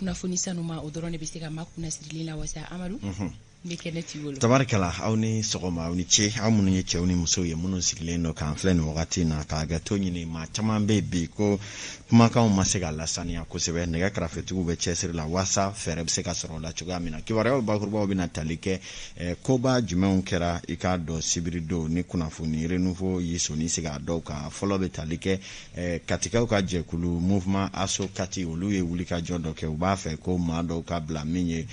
Kunnafoni sanuma, o dɔrɔn de bɛ se ka maa kunnasirilen la wasa. Amadu, n bɛ kɛnɛ t'i bolo. Tabarikala, aw ni sɔgɔma, aw ni ce, aw minnu ye cɛw ni musow ye, minnu sigilen don k'an filɛ nin wagati in na, ka hakɛto ɲini. Maa caman bɛ yen bi ko kumakanw ma se ka lasaniya kosɛbɛ. Nɛgɛ karafetigiw bɛ cɛsiri la waasa fɛɛrɛ bɛ se ka sɔrɔ o la cogoya min na. Kibaruyaw bakurubaw bɛna tali kɛ koba jumɛnw kɛra, i k'a dɔn, sibiridon ni kunnafoni Renouveau y'i sɔnni sigi a dɔw kan. Fɔlɔ bɛ tali kɛ Katikaw ka jɛkulu Mouvement Asso Kati, olu ye wulikajɔ dɔ kɛ. U b'a fɛ ko maa dɔw ka bila min ye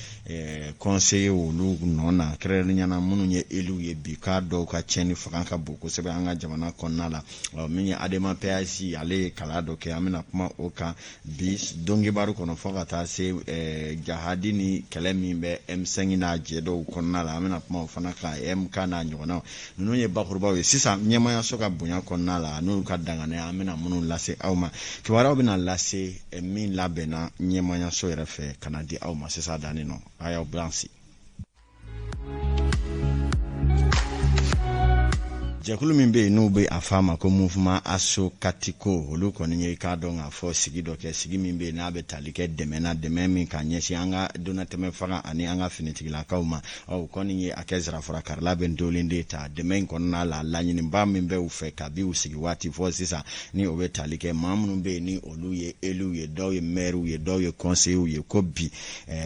conseiller olu nɔ na, kɛrɛnkɛrɛnnenya na minnu ye élus ye bi, k'a dɔw ka tiɲɛni fanga ka bon kosɛbɛ an ka jamana kɔnɔna la. Min ye Adema PAS, ale ye kala dɔ kɛ, an bɛna kuma o kan bi donkibaru kɔnɔ, fo ka taa se jahadi ni kɛlɛ min bɛ M5 n'a jɛ dɔw kɔnɔna la, an bɛna kuma o fana kan, MK n'a ɲɔgɔnnaw. Ninnu ye bakurubaw ye sisan ɲɛmaayaso ka bonya kɔnɔna la, n'olu ka danganiya, an bɛna minnu lase aw ma. Kibaruyaw bɛna lase min labɛnna ɲɛmaayaso yɛrɛ fɛ ka na di aw ma sisan danni nɔ. A y'aw bilansi. Jɛkulu min bɛ yen n'u bɛ a f'a ma ko Mouvement Asso Katiko, olu kɔni ye, i k'a dɔn k'a fɔ, sigi dɔ kɛ, sigi min bɛ yen n'a bɛ tali kɛ dɛmɛ na, dɛmɛ min ka ɲɛsin an ka donnatɛmɛ fanga ani an ka finitigilakaw ma. Ɔ kɔni ye a kɛ Zarafara karila bɛ ntolen de ta dɛmɛ in kɔnɔna la. Laɲiniba min bɛ u fɛ kabi u sigi waati fɔ sisan, ni o bɛ tali kɛ maa minnu bɛ yen ni olu ye élus ye, dɔw ye maires ye, dɔw ye conseillers ye, ko bi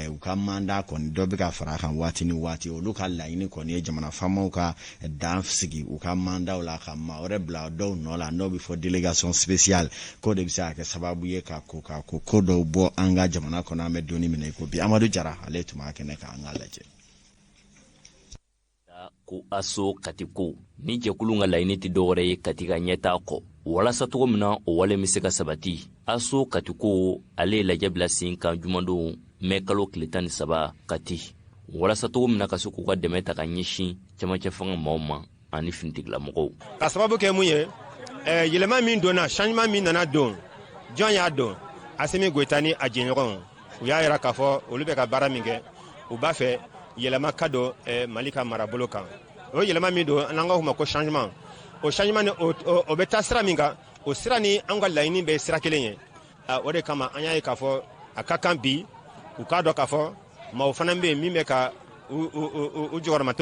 u ka mandat kɔni dɔ bɛ ka fara a kan waati ni waati. Olu ka laɲini kɔni ye jamana faamaw ka dan sigi u ka mandatw la, ka maa wɛrɛ bila dɔw nɔ la, n'o bɛ fɔ délégation spéciale, k'o de bɛ se ka kɛ sababu ye ka ko ka ko ko dɔw bɔ an ka jamana kɔnɔ an bɛ don min na i ko bi. Amadu Jara, ale tun b'a kɛnɛ kan, an k'a lajɛ. Ko Asso Katiko ni jɛkulu ka laɲini tɛ dɔwɛrɛ ye Kati ka ɲɛtaa kɔ, walasa cogo min na o wale bɛ se ka sabati. Asso Katiko, ale ye lajɛ bila sen kan jumadon, mɛ kalo tile 13, Kati, walasa cogo min na ka se k'u ka dɛmɛ ta ka ɲɛsin cɛmancɛ fanga maaw ma ani finitigilamɔgɔw. Ka sababu kɛ mun ye? Yɛlɛma min donna, changement min nana don, jɔn y'a don? Asimi Goyita ni a jɛɲɔgɔnw, u y'a yira k'a fɔ olu bɛ ka baara min kɛ, u b'a fɛ yɛlɛma ka don Mali ka marabolo kan. O yɛlɛma min don, n'an k'a ma ko changement, o changement ni o bɛ taa sira min kan, o sira ni an ka laɲini bɛ sira kelen ye. O de kama an y'a ye k'a fɔ a ka kan bi u k'a dɔn k'a fɔ maaw fana bɛ yen min bɛ ka u jɔyɔrɔma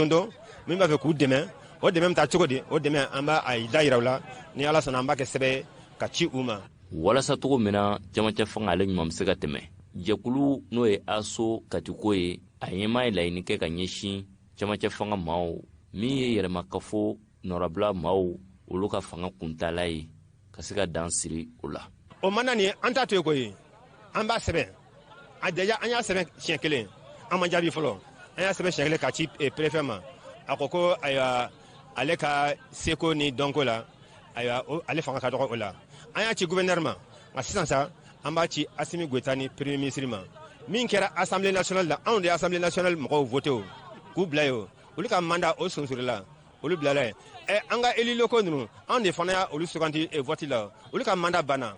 min b'a fɛ k'u dɛmɛ. O dɛmɛ bɛ taa cogo di? O dɛmɛ, an b'a da yira u la. Ni Ala sɔnna, an b'a kɛ sɛbɛn ka ci u ma. Walasa cogo min na cɛmancɛ fanga ale ɲuman bɛ se ka tɛmɛ, jɛkulu n'o ye Asso Katiko ye, a ɲɛmaa ye laɲini kɛ ka ɲɛsin cɛmancɛ fanga maaw min ye yɛrɛmakafo nɔrabila maaw, olu ka fanga kuntala ye ka se ka dan siri o la. O mana nin, an t'a to yen koyi, an b'a sɛbɛn. A déjà an y'a sɛbɛn siɲɛ kelen, an ma jaabi fɔlɔ. An y'a sɛbɛn siɲɛ kelen ka ci préfet ma. A ko ko ayiwa, ale ka seko ni dɔnko la, ayiwa, ale fanga ka dɔgɔ o la. An y'a ci gouverneur ma. Nka sisan sa, an b'a ci Asimi Goyita ni premier ministre ma. Min kɛra Assemblée nationale la, anw de ye Assemblée nationale mɔgɔw voté o k'u bila yen. O olu ka mandat o sonsorila, olu bilala yen. Ɛ, an ka élus locaux ninnu, anw de fana y'a olu suganti vote la, olu ka mandat banna.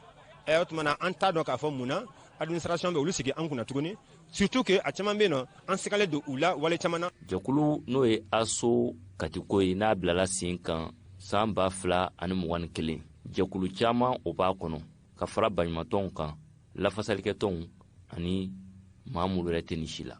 Ɛ, o tuma na, an t'a dɔn k'a fɔ mun na administration bɛ olu sigi an kunna tuguni, surtout que a caman bɛ yen nɔ, an sigalen don u la wale caman na. Jɛkulu n'o ye Asso Katiko ye, n'a bilala sen kan san 2021, jɛkulu caman o b'a kɔnɔ, ka fara baɲumantɔnw kan, lafasalikɛtɔnw ani maa minnu yɛrɛ tɛ nin si la.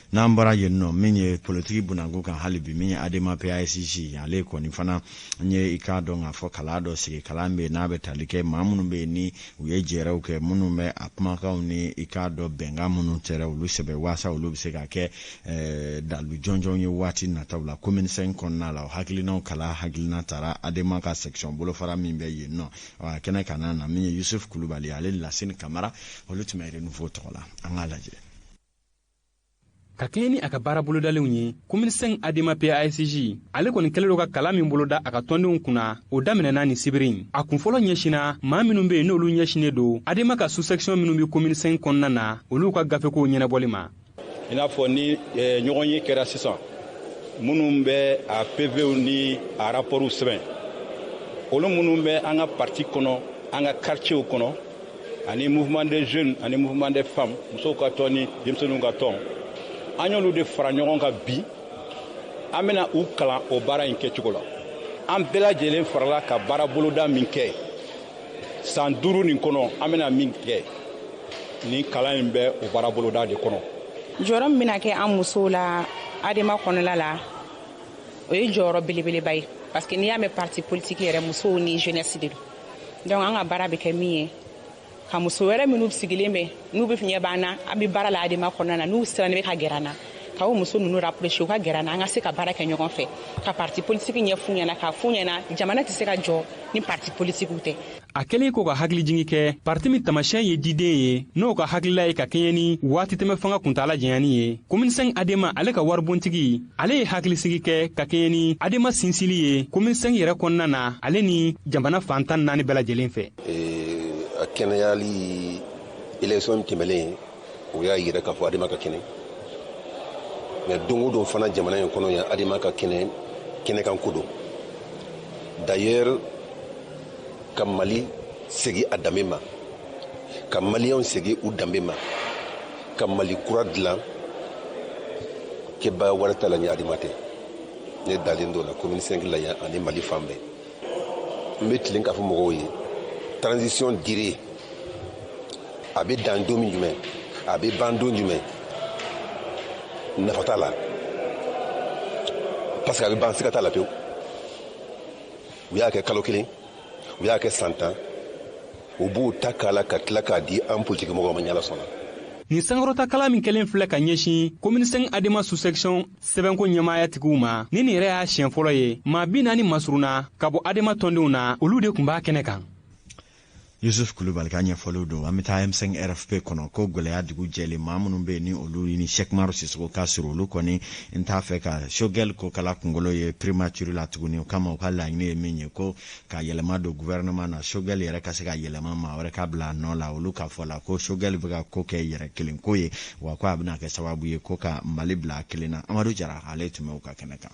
N'an bɔra yen nɔ, min ye politiki bunakun kan hali bi, min ye Adema PASJ, ale kɔni fana n ye, i k'a dɔn k'a fɔ, kalan dɔ sigi, kalan bɛ yen n'a bɛ tali kɛ maa minnu bɛ yen ni u ye jɛrɛw kɛ, minnu bɛ a kumakanw ni, i k'a dɔn, bɛnkan minnu tɛrɛ, olu sɛbɛn waasa olu bɛ se ka kɛ dalu jɔnjɔn ye waati nataw la commune 5 kɔnɔna la. O hakilinaw kala hakilina taara Adema ka section bolofara min bɛ yen nɔ a kɛnɛ ka na, min ye Yusuf Kulubali, ale Lasine Kamara, olu tun bɛ Renouveau tɔgɔ la. An k'a lajɛ. Ka kɛɲɛ ni a ka baara bolodalenw ye, commune 5 Adema PASJ, ale kɔni kɛlen don ka kalan min boloda a ka tɔndenw kunna, o daminɛna nin sibiri in. A kunfɔlɔ ɲɛsinna maa minnu bɛ yen n'olu ɲɛsinnen don Adema ka sous-section minnu bɛ commune 5 kɔnɔna na, olu ka gafekow ɲɛnabɔli ma. I n'a fɔ ni ɲɔgɔn ye kɛra sisan, minnu bɛ a PVw ni a rapportw sɛbɛn, olu minnu bɛ an ka parti kɔnɔ, an ka quartierw kɔnɔ, ani mouvement des jeunes, ani mouvement des femmes, musow ka tɔn ni denmisɛnninw ka tɔn, an y'olu de fara ɲɔgɔn kan bi. An bɛna u kalan o baara in kɛcogo la. An bɛɛ lajɛlen farala ka baara boloda min kɛ. San 5 nin kɔnɔ, an bɛna min kɛ, nin kalan in bɛ o baara boloda de kɔnɔ. Jɔyɔrɔ min bɛna kɛ an musow la ADEMA kɔnɔla la, o ye jɔyɔrɔ belebeleba ye, parce que n'i y'a mɛn parti politique yɛrɛ, musow ni jeunesse de don. Donc an ka baara bɛ kɛ min ye, ka muso wɛrɛ minnu sigilen bɛ, n'u bɛ ɲɛ b'an na, an bɛ baara la ADEMA kɔnɔna na, n'u sirannen bɛ ka gɛrɛ an na, ka o muso ninnu rapprocher, u ka gɛrɛ an na, an ka se ka baara kɛ ɲɔgɔn fɛ, ka parti politique ɲɛf'u ɲɛna, k'a f'u ɲɛna jamana tɛ se ka jɔ ni parti politique tɛ. A kɛlen ko ka hakilijigi kɛ, parti min taamasiyɛn ye diden ye, n'o ka hakilila ye ka kɛɲɛ ni waati tɛmɛ fanga kuntala janyani ye, commune 5 ADEMA ale ka waribontigi, ale ye hakilisigi kɛ ka kɛɲɛ ni ADEMA sinsili ye commune 5 yɛrɛ kɔnɔna na, ale ni jamana fan 14 bɛɛ lajɛlen fɛ. A kɛnɛyali, élection tɛmɛlen, o y'a yira k'a fɔ ADEMA ka kɛnɛ, mais don o don fana, jamana in kɔnɔ yan, ADEMA ka kɛnɛ kɛnɛkan ko don. D'ailleurs, ka Mali segi a danbe ma, ka Maliyɛnw segi u danbe ma, ka Mali kura dilan, kɛba wɛrɛ t'a la ni ADEMA tɛ. Ne dalen do la commune 5 la yan ani Mali fan bɛɛ. N bɛ tilen k'a fɔ mɔgɔw ye, transition durée a bɛ dan don min jumɛn, a bɛ ban don jumɛn, nafa t'a la, parce que a bɛ ban, siga t'a la pewu. U y'a kɛ kalo 1, u y'a kɛ san 10, u b'u ta k'a la ka tila k'a di an politiki mɔgɔw ma, ɲala sɔnna. Nin sankɔrɔtakala min kɛlen filɛ ka ɲɛsin commune 5 ADEMA sous-section sɛbɛnko ɲɛmaayatigiw ma, ni nin yɛrɛ y'a siɲɛ fɔlɔ ye, maa 40 masurunna ka bɔ ADEMA tɔndenw na, olu de tun b'a kɛnɛ kan. Yusuf Kulubali ka ɲɛfɔliw don. An bɛ taa M5 RFP kɔnɔ ko gɛlɛya dugu jɛlen, maa minnu bɛ yen ni olu ni Cheick Umaru Sissoco ka surun, olu kɔni n t'a fɛ ka Choguel Kokalla kunkolo ye primature la tuguni. O kama, u ka laɲini ye min ye, ko ka yɛlɛma don gouvernement na, Choguel yɛrɛ ka se ka yɛlɛma, maa wɛrɛ ka bila a nɔ la. Olu ka fɔ la ko Choguel bɛ ka ko kɛ yɛrɛ kelen ko ye, wa ko a bɛna kɛ sababu ye ko ka Mali bila a kelen na. Amadu Jara, ale tun bɛ u ka kɛnɛ kan.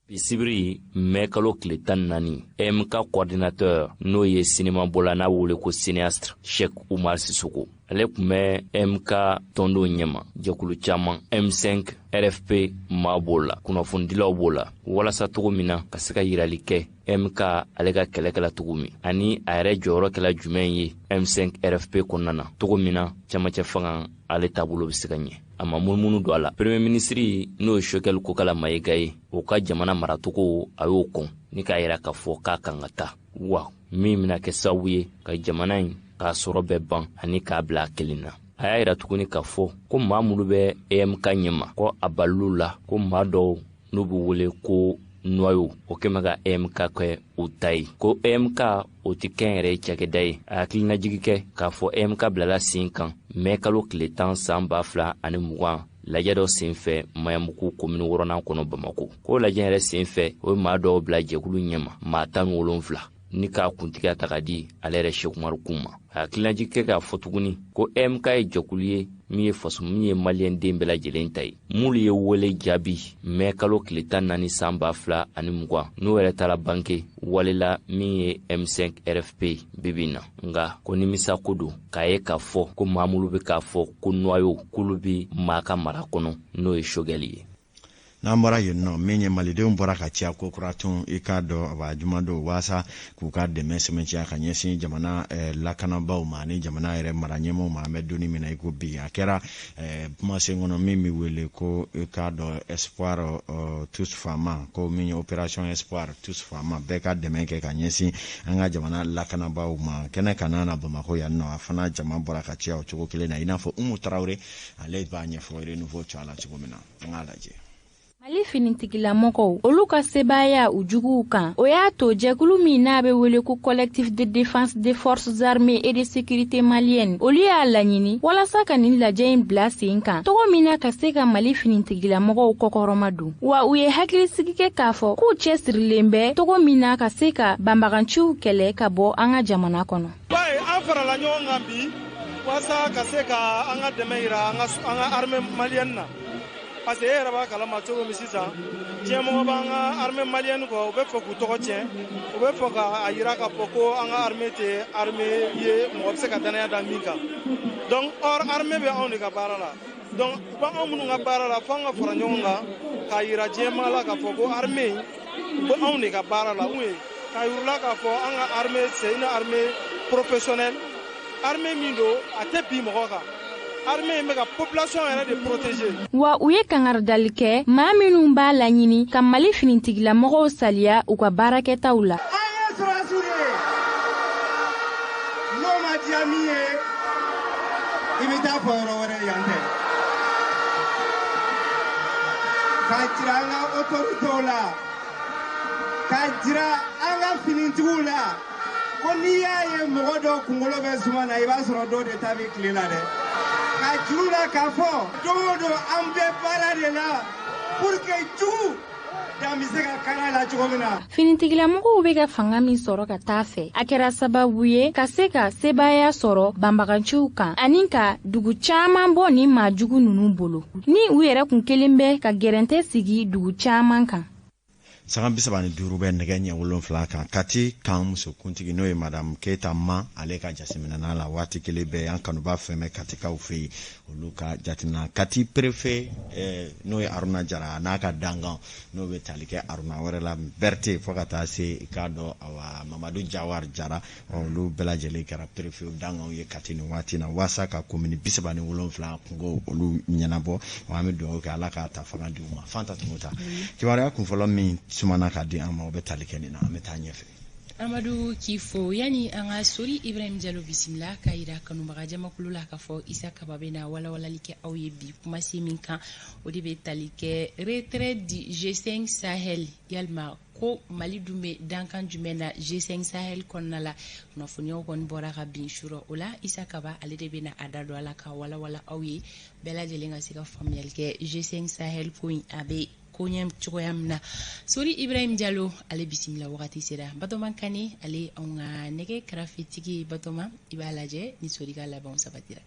Bi sibiri, mɛ kalo tile 14, EMK coordinateur, n'o ye sinimabɔla n'a wele ko cinéaste Cheick Oumar Sissoko, ale tun bɛ EMK tɔndenw ɲɛma. Jɛkulu caman, M5 RFP maa b'o la, kunnafonidilaw b'o la, walasa cogo min na ka se ka yirali kɛ EMK ale ka kɛlɛ kɛla cogo min, ani a yɛrɛ jɔyɔrɔ kɛla jumɛn ye M5 RFP kɔnɔna na, cogo min na camancɛ fanga ale taabolo bɛ se ka ɲɛ. A ma munumunu don a la. Premier ministre, n'o ye Choguel Kokalla Maïga ye, o ka jamana maracogo, a y'o kɔn ni k'a yira k'a fɔ k'a kan ka taa, wa min bɛna kɛ sababu ye ka jamana in k'a sɔrɔ bɛɛ ban ani k'a bila a kelen na. A y'a yira tuguni k'a fɔ ko maa minnu bɛ EMK ɲɛma, ko a balil'u la, ko maa dɔw n'u bɛ wele ko noyau, o kɛn bɛ ka EMK kɛ u ta ye, ko EMK o tɛ kɛnyɛrɛye ye cakɛda ye. A hakilinajigi kɛ k'a fɔ EMK bilala sen kan mɛ kalo tile 10 san 2020, lajɛ dɔ sen fɛ Maɲanbugu commune 6nan kɔnɔ Bamako. K'o lajɛ yɛrɛ sen fɛ, o ye maa dɔw bila jɛkulu ɲɛma, maa 17, ni k'a kuntigiya ta ka di ale yɛrɛ Cheick Oumar kun ma. A hakilinajigi kɛ k'a fɔ tuguni ko EMK ye jɛkulu ye min ye faso, min ye Maliyɛn den bɛɛ lajɛlen ta ye. M'olu ye wele jaabi mɛ kalo tile 14 san 2020, n'o yɛrɛ taara banke walela min ye M5 RFP bibi na. Nga ko nimisa ko don k'a ye k'a fɔ ko maa minnu bɛ k'a fɔ ko noyau, k'olu bɛ maa ka mara kɔnɔ, n'o ye Choguel ye. N'an bɔra yen nɔ, min ye malidenw bɔra ka caya ko kura tun, i k'a dɔn a juma don, waasa k'u ka dɛmɛ sɛmɛntiya ka ɲɛsin jamana lakanabaw ma ani jamana yɛrɛ mara ɲɛmɔgɔw ma. An bɛ donni min na i ko bi, a kɛra kumasen kɔnɔ min bɛ wele ko, i k'a dɔn, Espoir tous FAMa, ko min ye opération Espoir tous FAMa, bɛɛ ka dɛmɛ kɛ ka ɲɛsin an ka jamana lakanabaw ma. Kɛnɛ kana na Bamakɔ yan nɔ, a fana jama bɔra ka caya o cogo kelen na, i n'a fɔ Umu Tarawele ale b'a ɲɛfɔ Renouveau cogoya la cogo min na. An k'a lajɛ. Mali finitigilamɔgɔw, olu ka sebaaya u juguw kan, o y'a to jɛkulu min n'a bɛ wele ko Collectif de défense des forces armées et de sécurité malienne, olu y'a laɲini walasa ka nin lajɛ in bila sen kan cogo min na ka se ka Mali finitigilamɔgɔw kɔkɔrɔma don. Wa u ye hakilisigi kɛ k'a fɔ k'u cɛsirilen bɛ cogo min na ka se ka banbaganciw kɛlɛ ka bɔ an ka jamana kɔnɔ. An farala ɲɔgɔn kan bi walasa ka se ka an ka dɛmɛ yira an ka armée malienne na, parce que e yɛrɛ b'a kalama cogo min, sisan diɲɛmɔgɔ b'an ka armée malienne kɔ, u bɛ fɛ k'u tɔgɔ tiɲɛ, u bɛ fɛ k'a yira k'a fɔ ko an ka armée tɛ armée ye mɔgɔ bɛ se ka danaya da min kan. Donc or armée bɛ anw de ka baara la. Donc u b'anw minnu ka baara la, f'an ka fara ɲɔgɔn kan k'a yira diɲɛmaa la k'a fɔ ko armée u bɛ anw de ka baara la. Mun ye K'a yir'u la k'a fɔ an ka armée, c'est une armée professionnelle. Armée min don, a tɛ bin mɔgɔ kan. Armée in bɛ ka population yɛrɛ de protéger. Wa u ye kangaridali kɛ maa minnu b'a laɲini ka Mali finitigilamɔgɔw saliya u ka baarakɛtaw la. An ye sɔrɔdasiw de ye. N'o ma diya min ye, i bɛ taa fɔ yɔrɔ wɛrɛ, yan tɛ. K'a jira an ka autorités la, k'a jira an ka finitigiw la ko n'i y'a ye mɔgɔ dɔ kunkolo bɛ suma na, i b'a sɔrɔ dɔw de ta bɛ tile la dɛ. K'a juru la k'a fɔ don o don an bɛ baara de la pour que jugu dan bɛ se ka kari a la cogo min na. Finitigilamɔgɔw bɛ ka fanga min sɔrɔ ka taa fɛ, a kɛra sababu ye ka se ka sebaaya sɔrɔ banbaganciw kan ani ka dugu caman bɔ nin maa jugu ninnu bolo, ni u yɛrɛ kun kelen bɛ ka gɛrɛntɛ sigi dugu caman kan. Sanga 35 bɛ nɛgɛ ɲɛ 7 kan. Kati kan musokuntigi, n'o ye Madamu Keyita ma, ale ka jateminɛ la, waati kelen bɛɛ an kanuba fɛn bɛ Katikaw fɛ yen, olu ka jateminɛ. Kati préfet, n'o ye Aruna Jara, n'a ka dankan, n'o bɛ tali kɛ Aruna wɛrɛ la, Berete, fo ka taa se i k'a dɔn, awa, Mamadu Jawari Jara, olu bɛɛ lajɛlen kɛra préfet dankanw ye Kati nin waati na, waasa ka commune 37 kungo olu ɲɛnabɔ. An bɛ dugawu kɛ, Ala k'a ta fanga di u ma. Fanta Tunkuta, kibaruya kunfɔlɔ min sumana k'a di an ma, o bɛ tali kɛ nin na. An bɛ taa ɲɛfɛ. Amadu k'i fo. Yani an ka Sori Ibrahim Jalo bisimila k'a yira kanubaga jamakulu la k'a fɔ Isa Kaba bɛ na walawalali kɛ aw ye bi kumase min kan, o de bɛ tali kɛ retrait du G5 Sahel. Yalima ko Mali dun bɛ dankan jumɛn na G5 Sahel kɔnɔna la? Kunnafoniyaw kɔni bɔra ka bin surɔ o la. Isa Kaba, ale de bɛ na a da don a la ka walawala aw ye, bɛɛ lajɛlen ka se ka faamuyali kɛ G5 Sahel ko in, a bɛ koɲɛ cogoya min na. Sori Ibrahim Jalo, ale bisimila wagati sera. Batɔma Kane, ale anw ka nɛgɛ karafetigi. Batɔma, i b'a lajɛ ni Sori ka labɛnw sabatira.